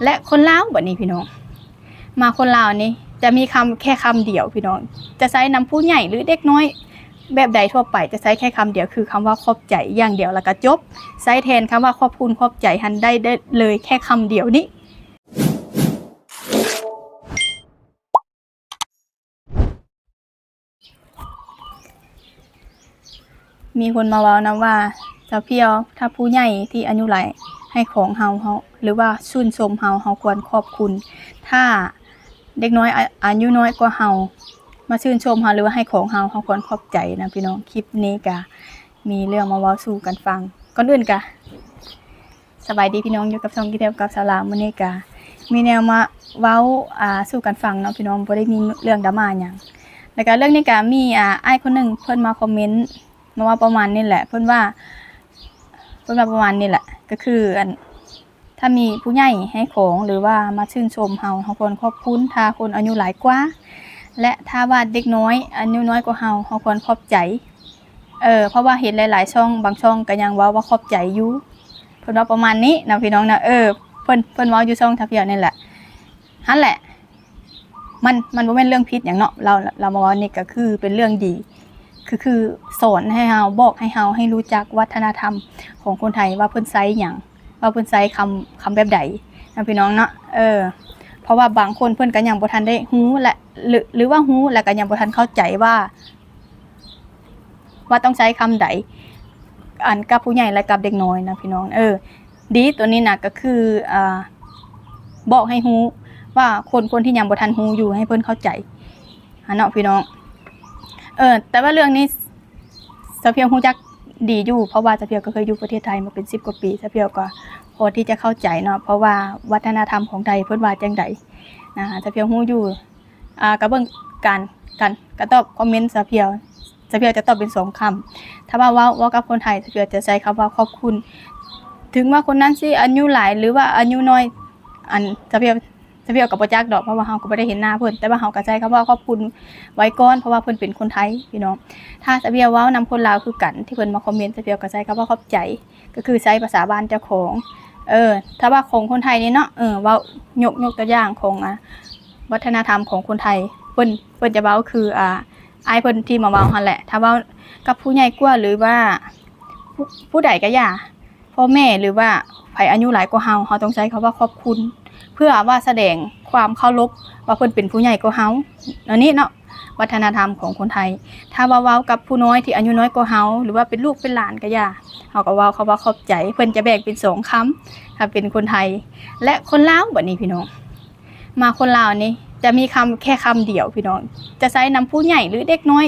ແລະ ຄົນລາວບັດນີ້ພີ່ນ້ອງ ມາຄົນລາວນີ້ຈະມີຄຳແຄ່ຄຳດຽວພີ່ນ້ອງ ຈະໃຊ້ນຳຜູ້ໃຫຍ່ ຫຼື ເດັກນ້ອຍແບບໃດທົ່ວໄປ ຈະໃຊ້ແຄ່ຄຳດຽວ ຄືຄຳວ່າຂອບໃຈຢ່າງດຽວ ແລ້ວກໍຈົບ. ໃຊ້ແທນຄຳວ່າຂອບຄຸນ ຂອບໃຈຫັ້ນໄດ້ ໄດ້ເລີຍແຄ່ຄຳດຽວນີ້. ມີຄົນມາເວົ້ານຳວ່າ ສາວພຽວ ຖ້າຜູ້ໃຫຍ່ທີ່ອາຍຸຫຼາຍໃຫ້ຂອງເຮົາ ເຮົາ ຫຼືວ່າຊື່ນຊົມເຮົາ ເຮົາຄວນຂອບຄຸນ. ຖ້າເດັກນ້ອຍອາ ອາຍຸນ້ອຍກວ່າເຮົາ ມາຊື່ນຊົມເຮົາ ຫຼືວ່າໃຫ້ຂອງເຮົາ ເຮົາຄວນຂອບໃຈນະພີ່ນ້ອງ. ຄລິບນີ້ກະມີເລື່ອງມາເວົ້າສູ່ກັນຟັງ. ກ່ອນອື່ນກະ ສະບາຍດີພີ່ນ້ອງ ຢູ່ກັບຊ່ອງກິນແທ້ກັບສາວລາວ. ມື້ນີ້ກະມີແນວມາເວົ້າ ອ່າ ສູ່ກັນຟັງເນາະພີ່ນ້ອງ ບໍ່ໄດ້ມີເລື່ອງດຣາມາຫຍັງ. ແລ້ວກະເລື່ອງນີ້ກະມີ ອ່າ ອ້າຍຄົນໜຶ່ງເພິ່ນມາຄອມເມັນມາເວົ້າປະມານນີ້ແຫຼະ ເພິ່ນວ່າ ເພິ່ນວ່າປະມານນີ້ແຫຼະ ກໍຄື ອັນ ຖ້າມີຜູ້ໃຫຍ່ໃຫ້ຂອງ ຫຼືວ່າມາຊື່ນຊົມເຮົາ ເຮົາຄວນຂອບຄຸນ. ຖ້າຄົນອາຍຸຫຼາຍກວ່າ ແລະ ຖ້າວ່າເດັກນ້ອຍອາຍຸນ້ອຍກວ່າເຮົາ ເຮົາຄວນຂອບໃຈ. ເອີ ເພາະວ່າເຫັນຫຼາຍໆຊ່ອງ ບາງຊ່ອງກໍຍັງເວົ້າວ່າຂອບໃຈຢູ່ ເພິ່ນເວົ້າປະມານນີ້ນະພີ່ນ້ອງນະ. ເອີ ເພິ່ນ ເພິ່ນເວົ້າຢູ່ຊ່ອງສາວພຽວນີ້ແຫຼະ ຫັ້ນແຫຼະ. ມັນ ມັນບໍ່ແມ່ນເລື່ອງຜິດຫຍັງເນາະ ລາວ ລາວມາເວົ້ານີ້ກໍຄືເປັນເລື່ອງດີ ຄື ຄືສອນໃຫ້ເຮົາ ບອກໃຫ້ເຮົາໃຫ້ຮູ້ຈັກວັດທະນະທຳຂອງຄົນໄທ ວ່າເພິ່ນໃຊ້ຫຍັງ ວ່າເພິ່ນໃຊ້ຄຳ ຄຳແບບໃດນະພີ່ນ້ອງເນາະ. ເອີ ເພາະວ່າບາງຄົນເພິ່ນກໍຍັງບໍ່ທັນໄດ້ຮູ້ ແລະ ຫຼື ຫຼືວ່າຮູ້ແລ້ວກໍຍັງບໍ່ທັນເຂົ້າໃຈວ່າ ວ່າຕ້ອງໃຊ້ຄຳໃດ ອັນ ກັບຜູ້ໃຫຍ່ ແລະ ກັບເດັກນ້ອຍນະພີ່ນ້ອງ. ເອີ ດີ ໂຕນີ້ນະ ກໍຄື ອ່າ ບອກໃຫ້ຮູ້ວ່າຄົນ ຄົນທີ່ຍັງບໍ່ທັນຮູ້ຢູ່ ໃຫ້ເພິ່ນເຂົ້າໃຈຫັ້ນເນາະພີ່ນ້ອງ. ເອີ ແຕ່ວ່າເລື່ອງນີ້ ສາວພຽວຮູ້ຈັກດີຢູ່ ເພາະວ່າສາວພຽວກໍເຄີຍຢູ່ປະເທດໄທມາເປັນສິບກວ່າປີ ສາວພຽວກໍພໍທີ່ຈະເຂົ້າໃຈເນາະ ເພາະວ່າວັດທະນະທຳຂອງໄທເພິ່ນວ່າຈັ່ງໃດນະ ສາວພຽວຮູ້ຢູ່. ອ່າ ກໍເບິ່ງການ ການ ການຕອບຄອມເມັນສາວພຽວ ສາວພຽວຈະຕອບເປັນສອງຄຳ. ຖ້າວ່າເວົ້າ ເວົ້າກັບຄົນໄທ ສາວພຽວຈະໃຊ້ຄຳວ່າຂອບຄຸນ ເຖິງວ່າຄົນນັ້ນຊິອາຍຸຫຼາຍ ຫຼືວ່າອາຍຸນ້ອຍ ອັນ ສາວພຽວ ສາວພຽວກໍບໍ່ຈັກດອກ ເພາະວ່າເຮົາກໍບໍ່ໄດ້ເຫັນໜ້າເພິ່ນ ແຕ່ວ່າເຮົາກໍໃຊ້ຄຳວ່າຂອບຄຸນໄວ້ກ່ອນ ເພາະວ່າເພິ່ນເປັນຄົນໄທພີ່ນ້ອງ. ຖ້າສາວພຽວເວົ້ານຳຄົນລາວຄືກັນ ທີ່ເພິ່ນມາຄອມເມັນ ສາວພຽວກໍໃຊ້ຄຳວ່າຂອບໃຈ ກໍຄືໃຊ້ພາສາບ້ານເຈົ້າຂອງ. ເອີ ຖ້າວ່າຂອງຄົນໄທນີ້ເນາະ ເອີ ເວົ້າ ຍົກ ຍົກຕົວຢ່າງຂອງ ອ່າ ວັດທະນະທຳຂອງຄົນໄທ ເພິ່ນ ເພິ່ນຈະເວົ້າຄື ອ່າ ອ້າຍເພິ່ນທີ່ມາເວົ້າຫັ້ນແຫຼະ. ຖ້າເວົ້າກັບຜູ້ໃຫຍ່ກວ່າ ຫຼືວ່າຜູ້ ຜູ້ໃດກໍຢ່າ ພໍ່ແມ່ ຫຼືວ່າໃຜອາຍຸຫຼາຍກວ່າເຮົາ ເຮົາຕ້ອງໃຊ້ຄຳວ່າຂອບຄຸນ ເພື່ອວ່າສະແດງຄວາມເຄົາລົບວ່າເພິ່ນເປັນຜູ້ໃຫຍ່ກວ່າເຮົາ ອັນນີ້ເນາະ ວັດທະນະທຳຂອງຄົນໄທ. ຖ້າວ່າເວົ້າກັບຜູ້ນ້ອຍທີ່ອາຍຸນ້ອຍກວ່າເຮົາ ຫຼືວ່າເປັນລູກເປັນຫຼານກໍຢ່າ ເຮົາກໍເວົ້າຄຳວ່າຂອບໃຈ. ເພິ່ນຈະແບ່ງເປັນສອງຄຳ ຖ້າເປັນຄົນໄທ ແລະ ຄົນລາວບັດນີ້ພີ່ນ້ອງ. ມາຄົນລາວນີ້ຈະມີຄຳແຄ່ຄຳດຽວພີ່ນ້ອງ ຈະໃຊ້ນຳຜູ້ໃຫຍ່ ຫຼື ເດັກນ້ອຍ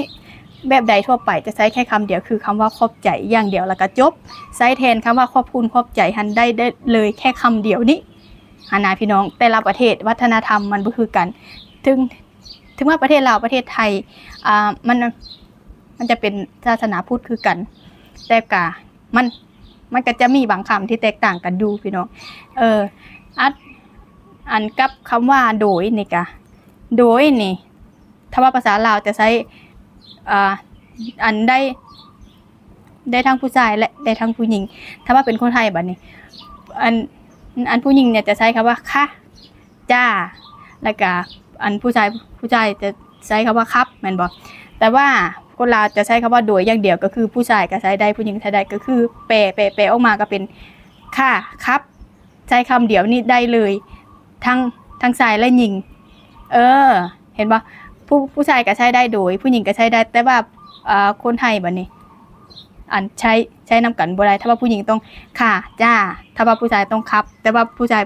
ແບບໃດທົ່ວໄປ ຈະໃຊ້ແຄ່ຄຳດຽວ ຄືຄຳວ່າຂອບໃຈຢ່າງດຽວ ແລ້ວກໍຈົບ. ໃຊ້ແທນຄຳວ່າຂອບຄຸນ ຂອບໃຈຫັ້ນໄດ້ ໄດ້ເລີຍແຄ່ຄຳດຽວນີ້ຫັ້ນນະພີ່ນ້ອງ. ແຕ່ລະປະເທດວັດທະນະທຳມັນບໍ່ຄືກັນ ເຖິງ ເຖິງວ່າປະເທດລາວ ປະເທດໄທ ອ່າ ມັນ ມັນຈະເປັນສາສະໜາພຸດຄືກັນ ແຕ່ກະ ມັນ ມັນກໍຈະມີບາງຄຳທີ່ແຕກຕ່າງກັນຢູ່ພີ່ນ້ອງ. ເອີ ອັດ ອັນກັບຄຳວ່າໂດຍນີ້ກະ ໂດຍນີ້ ຖ້າວ່າພາສາລາວຈະໃຊ້ ອ່າ ອັນໄດ້ ໄດ້ທັງຜູ້ຊາຍ ແລະ ໄດ້ທັງຜູ້ຍິງ. ຖ້າວ່າເປັນຄົນໄທບັດນີ້ ອັນ ອັນຜູ້ຍິງນີ້ຈະໃຊ້ຄຳວ່າ ຄະ ຈ້າ ແລ້ວກະ ອັນຜູ້ຊາຍ ຜູ້ຊາຍຈະໃຊ້ຄຳວ່າ ຄັບ ແມ່ນບໍ່? ແຕ່ວ່າຄົນລາວຈະໃຊ້ຄຳວ່າ ໂດຍ ຢ່າງດຽວ ກໍຄືຜູ້ຊາຍກໍໃຊ້ໄດ້ ຜູ້ຍິງກໍໃຊ້ໄດ້ ກໍຄືແປ ແປ ແປອອກມາກໍເປັນ ຄ່າ ຄັບ ໃຊ້ຄຳດຽວນີ້ໄດ້ເລີຍ ທັງ ທັງຊາຍ ແລະ ຍິງ. ເອີ ເຫັນບໍ່? ຜູ້ ຜູ້ຊາຍກໍໃຊ້ໄດ້ ໂດຍ ຜູ້ຍິງກໍໃຊ້ໄດ້ ແຕ່ວ່າ ເອີ ຄົນໄທບັດນີ້ ອັນໃຊ້ ໃຊ້ນຳກັນບໍ່ໄດ້ ຖ້າວ່າຜູ້ຍິງຕ້ອງ ຄ່າ ຈ້າ ຖ້າວ່າຜູ້ຊາຍຕ້ອງ ຄັບ ແຕ່ວ່າຜູ້ຊາຍ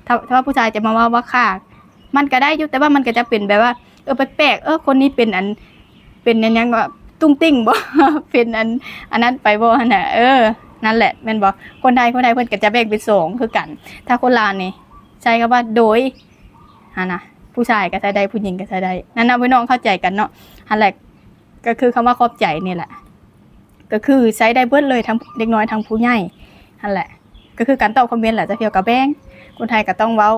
ຖ້າ ຖ້າວ່າຜູ້ຊາຍຈະມາເວົ້າວ່າ ຄ່າ ມັນກໍໄດ້ຢູ່ ແຕ່ວ່າມັນກໍຈະເປັນແບບວ່າ ເອີ ແປກໆ ເອີ ຄົນນີ້ເປັນອັນ ເປັນອັນຫຍັງວະ ຕຸ້ງຕິ່ງບໍ່ ເປັນອັນ ອັນນັ້ນໄປບໍ່ຫັ້ນນະ. ເອີ ນັ້ນແຫຼະ ແມ່ນບໍ່? ຄົນໄທ ຄົນໄທເພິ່ນກໍຈະແບ່ງເປັນສອງຄືກັນ ຖ້າຄົນລາວນີ້ໃຊ້ຄຳວ່າ ໂດຍ ຫັ້ນນະ ຜູ້ຊາຍກໍໃຊ້ໄດ້ ຜູ້ຍິງກໍໃຊ້ໄດ້ ນັ້ນນະ ພີ່ນ້ອງເຂົ້າໃຈກັນເນາະ. ຫັ້ນແຫຼະ ກໍຄືຄຳວ່າຂອບໃຈນີ້ແຫຼະ ກໍຄືໃຊ້ໄດ້ເບິດເລີຍ ທັງເດັກນ້ອຍ ທັງຜູ້ໃຫຍ່ ຫັ້ນແຫຼະ. ກໍຄືການຕອບຄອມເມັນແຫຼະ ຈາກພຽວກໍແບ່ງ ຄົນໄທກໍຕ້ອງເວົ້າ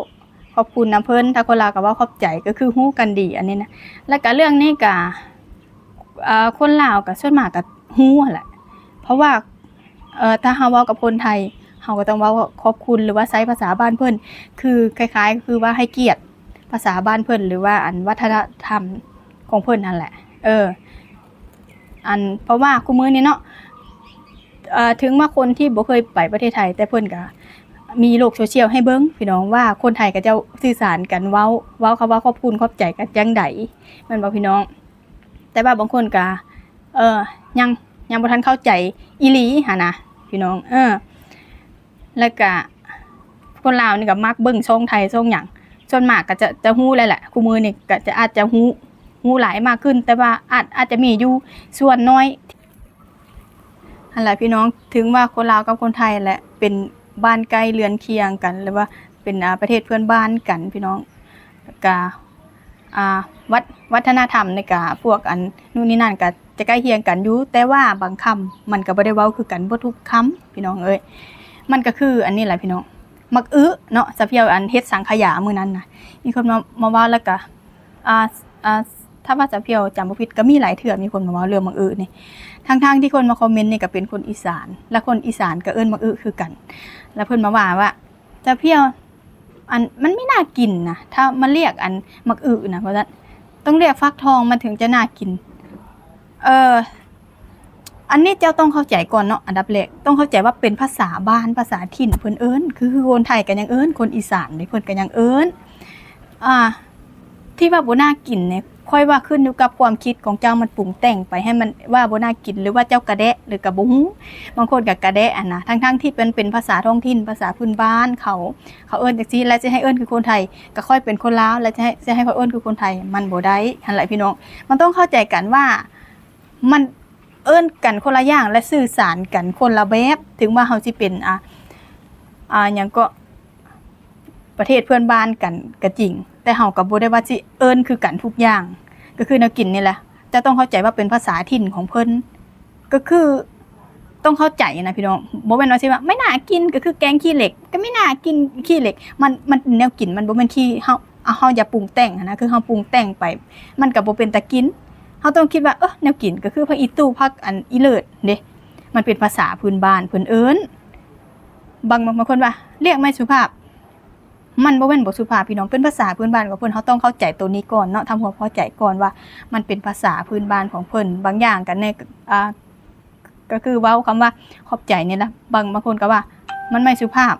ຂອບຄຸນນຳເພິ່ນ ຖ້າຄົນລາວກໍເວົ້າຂອບໃຈ ກໍຄືຮູ້ກັນດີ ອັນນີ້ນະ. ແລ້ວກໍເລື່ອງນີ້ກໍ ເອີ ຄົນລາວກໍສ່ວນມາກກໍຮູ້ຫັ້ນແຫຼະ ເພາະວ່າ ເອີ ຖ້າເຮົາເວົ້າກັບຄົນໄທ ເຮົາກໍຕ້ອງເວົ້າຂອບຄຸນ ຫຼືວ່າໃຊ້ພາສາບ້ານເພິ່ນ ຄືຄ້າຍໆ ຄືວ່າໃຫ້ກຽດພາສາບ້ານເພິ່ນ ຫຼືວ່າອັນວັດທະນະທຳຂອງເພິ່ນຫັ້ນແຫຼະ. ເອີ ອັນ ເພາະວ່າຄູ່ມື້ນີ້ເນາະ ເອີ ເຖິງວ່າຄົນທີ່ບໍ່ເຄີຍໄປປະເທດໄທ ແຕ່ເພິ່ນກໍມີໂລກໂຊຊຽວໃຫ້ເບິ່ງ ພີ່ນ້ອງ ວ່າຄົນໄທເຂົາເຈົ້າສື່ສານກັນ ເວົ້າ ເວົ້າຄຳວ່າຂອບຄຸນຂອບໃຈກັນຈັ່ງໃດ ແມ່ນບໍ່ພີ່ນ້ອງ? ແຕ່ວ່າບາງຄົນກໍ ເອີ ຍັງ ຍັງບໍ່ທັນເຂົ້າໃຈອີ່ຫຼີຫັ້ນນະ ພີ່ນ້ອງ. ເອີ ແລ້ວກະຄົນລາວນີ້ກໍມັກເບິ່ງຊ່ອງໄທຊ່ອງຫຍັງ ສ່ວນມາກກໍຈະ ຈະຮູ້ແລ້ວແຫຼະ. ຄູ່ມື້ນີ້ກໍຈະ ອາດຈະຮູ້ ຮູ້ຫຼາຍມາກຂຶ້ນ ແຕ່ວ່າອາດ ອາດຈະມີຢູ່ສ່ວນນ້ອຍ ຫັ້ນແຫຼະພີ່ນ້ອງ. ເຖິງວ່າຄົນລາວກັບຄົນໄທແຫຼະ ເປັນບ້ານໃກ້ເຮືອນຄຽງກັນ ຫຼືວ່າເປັນ ອາ ປະເທດເພື່ອນບ້ານກັນ ພີ່ນ້ອງ ກະ ອ່າ ວັດ ວັດທະນະທຳນີ້ກະ ພວກອັນ ນູ້ນນີ້ນັ້ນກະຈະໃກ້ຄຽງກັນຢູ່ ແຕ່ວ່າບາງຄຳມັນກະບໍ່ໄດ້ເວົ້າຄືກັນເບິດທຸກຄຳ ພີ່ນ້ອງເອີຍ. ມັນກະຄືອັນນີ້ແຫຼະພີ່ນ້ອງ ໝາກອຶເນາະ ສາວພຽວອັນເຮັດສັງຂະຫຍາມື້ນັ້ນນະ ມີຄົນມາ ມາເວົ້າ ແລ້ວກະ ອ່າ ອ່າ ຖ້າວ່າສາວພຽວຈຳບໍ່ຜິດ ກະມີຫຼາຍເທື່ອມີຄົນມາເວົ້າເລື່ອງໝາກອຶນີ້ ທັງໆທີ່ຄົນມາຄອມເມັນນີ້ກະເປັນຄົນອີສານ ແລະຄົນອີສານກະເອີ້ນໝາກອະຄືກັນ ແລະເພິ່ນມາວ່າວ່າ ສາວພຽວ ອັນ ມັນມີໜ້າກິນນະ ຖ້າມາລຽກອັນໝາກອຶນະ ວ່າຊັ້ນ ຕ້ອງລຽກຟັກທອງມັນເຖິງຈະໜ້າກິນ. ເອີ ອັນນີ້ເຈົ້າຕ້ອງເຂົ້າໃຈກ່ອນເນາະ ອັນດັບແລກຕ້ອງເຂົ້າໃຈວ່າເປັນພາສາບ້ານ ພາສາຖິ່ນເພິ່ນເອີ້ນ ຄື ຄືຄົນໄທກໍຍັງເອີ້ນ ຄົນອີສານເດ້ເພິ່ນກໍຍັງເອີ້ນ ອ່າ ທີ່ວ່າບໍ່ໜ້າກິນນີ້ ຂ້ອຍວ່າຂຶ້ນຢູ່ກັບຄວາມຄິດຂອງເຈົ້າ ມັນປຸງແຕ່ງໄປໃຫ້ມັນວ່າບໍ່ໜ້າກິນ ຫຼືວ່າເຈົ້າກະແດະ ຫຼືກະບໍ່ຮູ້ ບາງຄົນກະກະແດະຫັ້ນນະ ທັງໆທີ່ເປັນ ເປັນພາສາທ້ອງຖິ່ນ ພາສາພື້ນບ້ານເຂົາ ເຂົາເອີ້ນຈັ່ງຊີ້ ແລ້ວຊິໃຫ້ເອີ້ນຄືຄົນໄທ ກະຂ້ອຍເປັນຄົນລາວ ແລ້ວຊິໃຫ້ ຊິໃຫ້ຂ້ອຍເອີ້ນຄືຄົນໄທ ມັນບໍ່ໄດ້ຫັ້ນແຫຼະພີ່ນ້ອງ. ມັນຕ້ອງເຂົ້າໃຈກັນວ່າ ມັນເອີ້ນກັນຄົນລະຢ່າງ ແລະ ສື່ສານກັນຄົນລະແບບ ເຖິງວ່າເຮົາຊິເປັນ ອ່າ ອ່າ ຫຍັງເກາະ ປະເທດເພື່ອນບ້ານກັນກໍຈິງ ແຕ່ເຮົາກໍບໍ່ໄດ້ວ່າຊິເອີ້ນຄືກັນທຸກຢ່າງ ກໍຄືແນວກິນນີ້ແຫຼະ ເຈົ້າຕ້ອງເຂົ້າໃຈວ່າເປັນພາສາຖິ່ນຂອງເພິ່ນ ກໍຄືຕ້ອງເຂົ້າໃຈນະພີ່ນ້ອງ ບໍ່ແມ່ນວ່າຊິວ່າ ໄມ່ໜ້າກິນ ກໍຄືແກງຂີ້ເຫຼັກ ກໍໄມ່ໜ້າກິນ ຂີ້ເຫຼັກ ມັນ ມັນແນວກິນ ມັນບໍ່ແມ່ນຂີ້ ເຮົາ ເຮົາຢ່າປຸງແຕ່ງຫັ້ນນະ ຄືເຮົາປຸງແຕ່ງໄປ ມັນກໍບໍ່ເປັນຕາກິນ ເຮົາຕ້ອງຄິດວ່າ ເອີ ແນວກິນກໍຄືຜັກອີ່ຕູ່ ຜັກອັນອີ່ເລີດເດ້ ມັນເປັນພາສາພື້ນບ້ານເພິ່ນເອີ້ນ ບາງ ບາງຄົນວ່າ ລຽກໄມ່ສຸພາບ ມັນບໍ່ແມ່ນບໍ່ສຸພາບພີ່ນ້ອງ ເປັນພາສາພື້ນບ້ານຂອງເພິ່ນ ເຮົາຕ້ອງເຂົ້າໃຈໂຕນີ້ກ່ອນເນາະ ທຳຄວາມເຂົ້າໃຈກ່ອນວ່າມັນເປັນພາສາພື້ນບ້ານຂອງເພິ່ນ ບາງຢ່າງກໍແນ່ ອ່າ ກໍຄືເວົ້າຄຳວ່າຂອບໃຈນີ້ລະ ບາງ ບາງຄົນກໍວ່າມັນໄມ່ສຸພາບ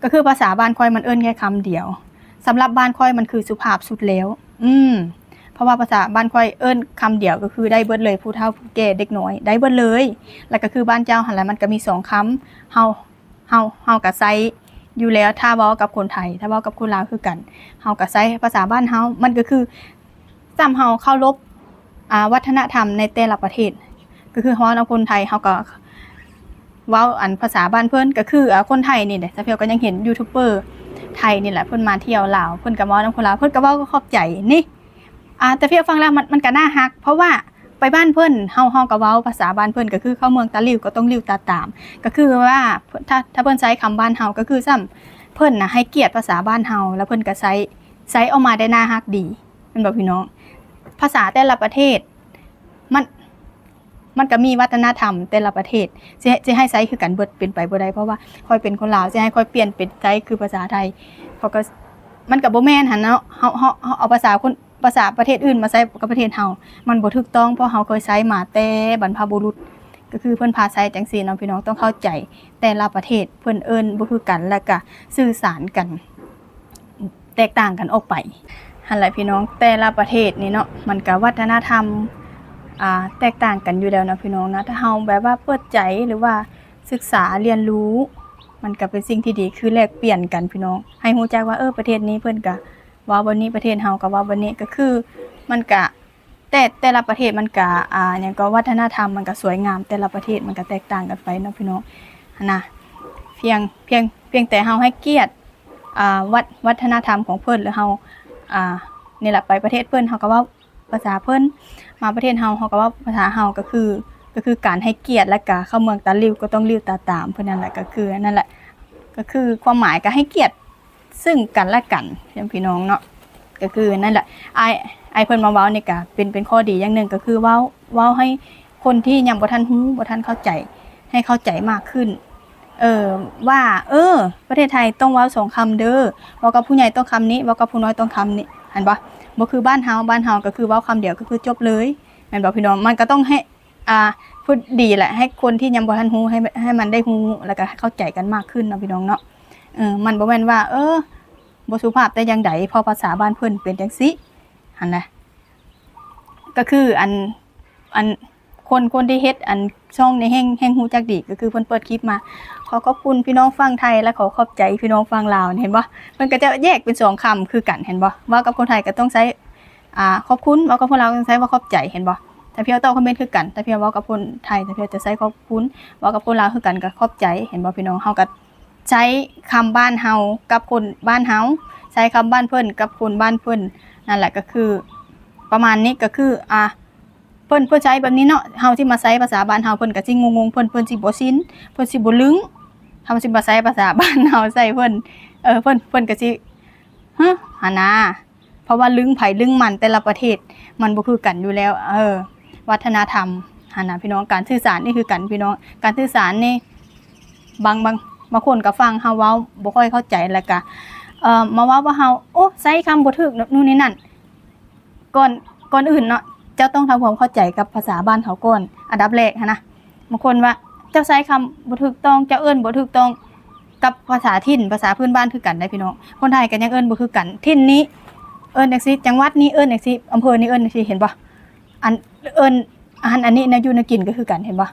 ກໍຄືພາສາບ້ານຂ້ອຍມັນເອີ້ນແຄ່ຄຳດຽວ ສຳລັບບ້ານຂ້ອຍມັນຄືສຸພາບສຸດແລ້ວ ອືມ ເພາະວ່າພາສາບ້ານຂ້ອຍເອີ້ນຄຳດຽວກໍຄືໄດ້ເບິດເລີຍ ຜູ້ເຖົ້າຜູ້ແກ່ເດັກນ້ອຍໄດ້ເບິດເລີຍ ແລ້ວກໍຄືບ້ານເຈົ້າຫັ້ນແຫຼະ ມັນກໍມີສອງຄຳ ເຮົາ ເຮົາ ເຮົາກໍໃຊ້ຢູ່ແລ້ວ ຖ້າເວົ້າກັບຄົນໄທ ຖ້າເວົ້າກັບຄົນລາວຄືກັນ ເຮົາກໍໃຊ້ພາສາບ້ານເຮົາ ມັນກໍຄືສ່ຳເຮົາເຄົາລົບ ອ່າ ວັດທະນະທຳໃນແຕ່ລະປະເທດ ກໍຄືເຮົາເວົ້ານຳຄົນໄທ ເຮົາກໍເວົ້າອັນພາສາບ້ານເພິ່ນ ກໍຄື ອ່າ ຄົນໄທນີ້ແຫຼະ ສາວພຽວກໍຍັງເຫັນຢູທູບເບີໄທນີ້ແຫຼະ ເພິ່ນມາທ່ຽວລາວ ເພິ່ນກໍເວົ້ານຳຄົນລາວ ເພິ່ນກໍເວົ້າກໍຂອບໃຈນີ້ ອ່າ ແຕ່ພຽວຟັງແລ້ວມັນ ມັນກໍໜ້າຮັກ ເພາະວ່າໄປບ້ານເພິ່ນ ເຮົາ ເຮົາກໍເວົ້າພາສາບ້ານເພິ່ນ ກໍຄືເຂົ້າເມືອງຕາຫຼິວກໍຕ້ອງຫຼິວຕາຕາມ ກໍຄືວ່າຖ້າ ຖ້າເພິ່ນໃຊ້ຄຳບ້ານເຮົາ ກໍຄືສ່ຳເພິ່ນນະໃຫ້ກຽດພາສາບ້ານເຮົາ ແລ້ວເພິ່ນກໍໃຊ້ ໃຊ້ອອກມາໄດ້ໜ້າຮັກດີ ແມ່ນບໍ່ພີ່ນ້ອງ? ພາສາແຕ່ລະປະເທດ ມັນ ມັນກໍມີວັດທະນະທຳແຕ່ລະປະເທດ ຊິ ຊິໃຫ້ໃຊ້ຄືກັນເບິດເປັນໄປບໍ່ໄດ້ ເພາະວ່າຂ້ອຍເປັນຄົນລາວ ຊິໃຫ້ຂ້ອຍປ່ຽນເປັນໃຊ້ຄືພາສາໄທ ເຂົາກໍ ມັນກໍບໍ່ແມ່ນຫັ້ນເນາະ ເຮົາ ເຮົາ ເຮົາເອົາພາສາຄົນ ພາສາປະເທດອື່ນມາໃຊ້ກັບປະເທດເຮົາ ມັນບໍ່ຖືກຕ້ອງ ເພາະເຮົາເຄີຍໃຊ້ມາແຕ່ບັນພະບຸລຸດ ກໍຄືເພິ່ນພາໃຊ້ຈັ່ງຊີ້ເນາະ ພີ່ນ້ອງຕ້ອງເຂົ້າໃຈ ແຕ່ລະປະເທດເພິ່ນເອີ້ນບໍ່ຄືກັນ ແລ້ວກະສື່ສານກັນ ແຕກຕ່າງກັນອອກໄປຫັ້ນແຫຼະພີ່ນ້ອງ. ແຕ່ລະປະເທດນີ້ເນາະ ມັນກະວັດທະນະທຳ ອ່າ ແຕກຕ່າງກັນຢູ່ແລ້ວເນາະພີ່ນ້ອງເນາະ. ຖ້າເຮົາແບບວ່າເປີດໃຈ ຫຼືວ່າສຶກສາຮຽນຮູ້ ມັນກະເປັນສິ່ງທີ່ດີ ຄືແລກປ່ຽນກັນພີ່ນ້ອງ ໃຫ້ຮູ້ຈັກວ່າ ເອີ ປະເທດນີ້ເພິ່ນກະເວົ້າແບບນີ້ ປະເທດເຮົາກະເວົ້າແບບນີ້ ກະຄືມັນກະ ແຕ່ ແຕ່ລະປະເທດມັນກະ ອ່າ ຫຍັງກໍ ວັດທະນະທຳມັນກະສວຍງາມ ແຕ່ລະປະເທດມັນກະແຕກຕ່າງກັນໄປເນາະພີ່ນ້ອງ ຫັ້ນນະ. ພຽງ ພຽງ ພຽງແຕ່ເຮົາໃຫ້ກຽດ ອ່າ ວັດ ວັດທະນະທຳຂອງເພິ່ນ ແລ້ວເຮົາ ອ່າ ນີ້ລະ ໄປປະເທດເພິ່ນເຮົາກໍເວົ້າພາສາເພິ່ນ ມາປະເທດເຮົາ ເຮົາກໍເວົ້າພາສາເຮົາ ກໍຄື ກໍຄືການໃຫ້ກຽດ ແລ້ວກະເຂົ້າເມືອງຕາຫຼິວກໍຕ້ອງຫຼິວຕາຕາມເພິ່ນນັ້ນແຫຼະ ກໍຄືອັນນັ້ນແຫຼະ ກໍຄືຄວາມໝາຍກໍໃຫ້ກຽດ ຊຶ່ງກັນແລະກັນ ພີ່ນ້ອງເນາະ ກໍຄືນັ້ນແຫຼະ ອ້າຍ ອ້າຍເພິ່ນມາເວົ້ານີ້ກະເປັນ ເປັນຂໍ້ດີຢ່າງໜຶ່ງ ກໍຄືເວົ້າ ເວົ້າໃຫ້ຄົນທີ່ຍັງບໍ່ທັນຮູ້ ບໍ່ທັນເຂົ້າໃຈ ໃຫ້ເຂົ້າໃຈມາກຂຶ້ນ ເອີ ວ່າ ເອີ ປະເທດໄທຕ້ອງເວົ້າສອງຄຳເດີ ເວົ້າກັບຜູ້ໃຫຍ່ຕ້ອງຄຳນີ້ ເວົ້າກັບຜູ້ນ້ອຍຕ້ອງຄຳນີ້ ເຫັນບໍ່? ບໍ່ຄືບ້ານເຮົາ ບ້ານເຮົາກໍຄືເວົ້າຄຳດຽວກໍຄືຈົບເລີຍ ແມ່ນບໍ່ພີ່ນ້ອງ? ມັນກໍຕ້ອງໃຫ້ ອ່າ ຜູ້ດີແຫຼະ ໃຫ້ຄົນທີ່ຍັງບໍ່ທັນຮູ້ ໃຫ້ ໃຫ້ມັນໄດ້ຮູ້ ແລ້ວກໍໃຫ້ເຂົ້າໃຈກັນມາກຂຶ້ນເນາະພີ່ນ້ອງເນາະ. ເອີ ມັນບໍ່ແມ່ນວ່າ ເອີ ບໍ່ສຸພາບແຕ່ຢ່າງໃດ ເພາະພາສາບ້ານເພິ່ນເປັນຈັ່ງຊີ້ຫັ້ນນະ. ກໍຄືອັນ ອັນ ຄົນ ຄົນທີ່ເຮັດອັນຊ່ອງນີ້ແຮ່ງ ແຮ່ງຮູ້ຈັກດີ ກໍຄືເພິ່ນເປີດຄລິບມາ ຂໍຂອບຄຸນພີ່ນ້ອງຝັ່ງໄທ ແລະ ຂໍຂອບໃຈພີ່ນ້ອງຝັ່ງລາວ ເຫັນບໍ່? ເພິ່ນກໍຈະແຍກເປັນສອງຄຳຄືກັນ ເຫັນບໍ່? ເວົ້າກັບຄົນໄທກໍຕ້ອງໃຊ້ ອ່າ ຂອບຄຸນ ເວົ້າກັບຄົນລາວຕ້ອງໃຊ້ວ່າຂອບໃຈ ເຫັນບໍ່? ຖ້າພຽວຕອບຄອມເມັນຄືກັນ ຖ້າພຽວເວົ້າກັບຄົນໄທ ຖ້າພຽວຈະໃຊ້ຂອບຄຸນ ເວົ້າກັບຄົນລາວຄືກັນກໍຂອບໃຈ ເຫັນບໍ່ພີ່ນ້ອງ? ເຮົາກໍໃຊ້ຄຳບ້ານເຮົາກັບຄົນບ້ານເຮົາ ໃຊ້ຄຳບ້ານເພິ່ນກັບຄົນບ້ານເພິ່ນ ນັ້ນແຫຼະ ກໍຄືປະມານນີ້ ກໍຄື ອ່າ ເພິ່ນ ເພິ່ນໃຊ້ແບບນີ້ເນາະ ເຮົາຊິມາໃຊ້ພາສາບ້ານເຮົາ ເພິ່ນກໍຊິງົງໆ ເພິ່ນ ເພິ່ນຊິບໍ່ຊິນ ເພິ່ນຊິບໍ່ລຶ້ງ ເຮົາຊິມາໃຊ້ພາສາບ້ານເຮົາໃສ່ເພິ່ນ ເອີ ເພິ່ນ ເພິ່ນກໍຊິ ຮະ ຫັ້ນນາ. ເພາະວ່າລຶ້ງໃຜລຶ້ງມັນ ແຕ່ລະປະເທດມັນບໍ່ຄືກັນຢູ່ແລ້ວ ເອີ ວັດທະນະທຳຫັ້ນນະພີ່ນ້ອງ. ການສື່ສານນີ້ຄືກັນພີ່ນ້ອງ ການສື່ສານນີ້ ບາງ ບາງ ບາງຄົນກໍຟັງເຮົາເວົ້າບໍ່ຄ່ອຍເຂົ້າໃຈ ແລ້ວກະ ເອີ ມາເວົ້າວ່າເຮົາ ໂອ້ ໃຊ້ຄຳບໍ່ຖືກ ໂນ່ນນີ້ນັ້ນ. ກ່ອນ ກ່ອນອື່ນເນາະ ເຈົ້າຕ້ອງທຳຄວາມເຂົ້າໃຈກັບພາສາບ້ານເຂົາກ່ອນ ອັນດັບແລກຫັ້ນນະ. ບາງຄົນວ່າ ເຈົ້າໃຊ້ຄຳບໍ່ຖືກຕ້ອງ ເຈົ້າເອີ້ນບໍ່ຖືກຕ້ອງ ກັບພາສາຖິ່ນ ພາສາພື້ນບ້ານຄືກັນໄດ໋ພີ່ນ້ອງ. ຄົນໄທກໍຍັງເອີ້ນບໍ່ຄືກັນ ຖິ່ນນີ້ເອີ້ນຈັ່ງຊີ້ ຈັງຫວັດນີ້ເອີ້ນຈັ່ງຊີ້ ອຳເພີນີ້ເອີ້ນຈັ່ງຊີ້ ເຫັນບໍ່? ອັນເອີ້ນອາຫານ ອັນນີ້ແນວຢູ່ແນວກິນກໍຄືກັນ ເຫັນບໍ່?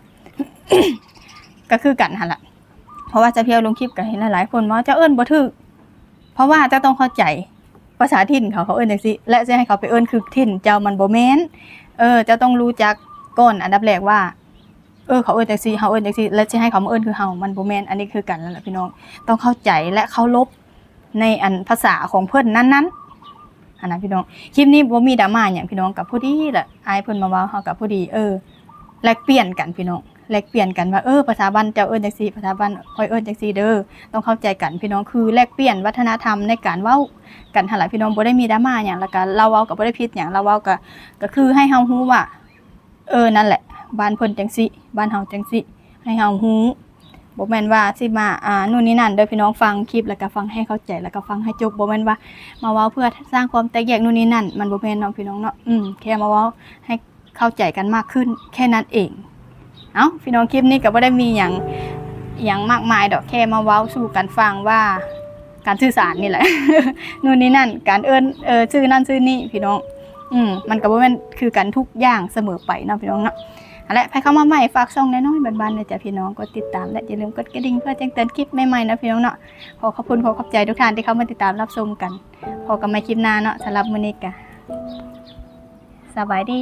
ກໍຄືກັນຫັ້ນລະ. ເພາະວ່າຈະພຽວລົງຄລິບກໍເຫັນຫຼາຍໆຄົນວ່າ ເຈົ້າເອີ້ນບໍ່ຖືກ ເພາະວ່າເຈົ້າຕ້ອງເຂົ້າໃຈພາສາຖິ່ນເຂົາ ເຂົາເອີ້ນຈັ່ງຊີ້ ແລະ ຊິໃຫ້ເຂົາໄປເອີ້ນຄືຖິ່ນເຈົ້າ ມັນບໍ່ແມ່ນ. ເອີ ເຈົ້າຕ້ອງຮູ້ຈັກກ່ອນ ອັນດັບແລກວ່າ ເອີ ເຂົາເອີ້ນຈັ່ງຊີ້ ເຮົາເອີ້ນຈັ່ງຊີ້ ແລະ ຊິໃຫ້ເຂົາມາເອີ້ນຄືເຮົາ ມັນບໍ່ແມ່ນ. ອັນນີ້ຄືກັນນັ້ນແຫຼະພີ່ນ້ອງ ຕ້ອງເຂົ້າໃຈ ແລະ ເຄົາລົບໃນອັນພາສາຂອງເພິ່ນນັ້ນໆ ຫັ້ນນະພີ່ນ້ອງ. ຄລິບນີ້ບໍ່ມີດຣາມາຫຍັງພີ່ນ້ອງ ກໍພໍດີລະ ອ້າຍເພິ່ນມາເວົ້າ ເຮົາກໍພໍດີ ເອີ ແລກປ່ຽນກັນພີ່ນ້ອງ ແລກປ່ຽນກັນວ່າ ເອີ ພາສາບ້ານເຈົ້າເອີ້ນຈັ່ງຊີ້ ພາສາບ້ານຂ້ອຍເອີ້ນຈັ່ງຊີ້ເດີ ຕ້ອງເຂົ້າໃຈກັນພີ່ນ້ອງ. ຄືແລກປ່ຽນວັດທະນະທຳໃນການເວົ້າກັນຫັ້ນລະພີ່ນ້ອງ ບໍ່ໄດ້ມີດຣາມາຫຍັງ ແລ້ວກໍລາວເວົ້າກໍບໍ່ໄດ້ຜິດຫຍັງ ລາວເວົ້າກໍ ກໍຄືໃຫ້ເຮົາຮູ້ວ່າ ເອີ ນັ້ນແຫຼະ ບ້ານເພິ່ນຈັ່ງຊີ້ ບ້ານເຮົາຈັ່ງຊີ້ ໃຫ້ເຮົາຮູ້. ບໍ່ແມ່ນວ່າຊິມາ ອ່າ ໂນ່ນນີ້ນັ້ນເດີພີ່ນ້ອງ ຟັງຄລິບແລ້ວກໍຟັງໃຫ້ເຂົ້າໃຈ ແລ້ວກໍຟັງໃຫ້ຈົບ ບໍ່ແມ່ນວ່າມາເວົ້າເພື່ອສ້າງຄວາມແຕກແຍກໂນ່ນນີ້ນັ້ນ ມັນບໍ່ແມ່ນເນາະພີ່ນ້ອງເນາະ. ອືມ ແຄ່ມາເວົ້າໃຫ້ເຂົ້າໃຈກັນມາກຂຶ້ນແຄ່ນັ້ນເອງ. ເອົ້າ ພີ່ນ້ອງ ຄລິບນີ້ກໍບໍ່ໄດ້ມີຫຍັງ ຫຍັງມາກມາຍດອກ ແຄ່ມາເວົ້າສູ່ກັນຟັງວ່າ ການສື່ສານນີ້ແຫຼະ ໂນ່ນນີ້ນັ້ນ ການເອີ້ນ ເອີ ຊື່ນັ້ນຊື່ນີ້ພີ່ນ້ອງ. ອືມ ມັນກໍບໍ່ແມ່ນຄືກັນທຸກຢ່າງສະເໝີໄປເນາະພີ່ນ້ອງເນາະ. ຫັ້ນແຫຼະ ໃຜເຂົ້າມາໃໝ່ ຝາກຊ່ອງນ້ອຍໆບ້ານໆນະຈ໊ະພີ່ນ້ອງ ກົດຕິດຕາມ ແລະ ຢ່າລືມກົດກະດິ່ງເພື່ອແຈ້ງເຕືອນຄລິບໃໝ່ໆເນາະພີ່ນ້ອງເນາະ. ຂໍຂອບຄຸນ ຂໍຂອບໃຈທຸກທ່ານທີ່ເຂົ້າມາຕິດຕາມຮັບຊົມກັນ. ພໍກັນໃໝ່ຄລິບໜ້າເນາະ. ສຳລັບມື້ນີ້ກະສະບາຍດີ.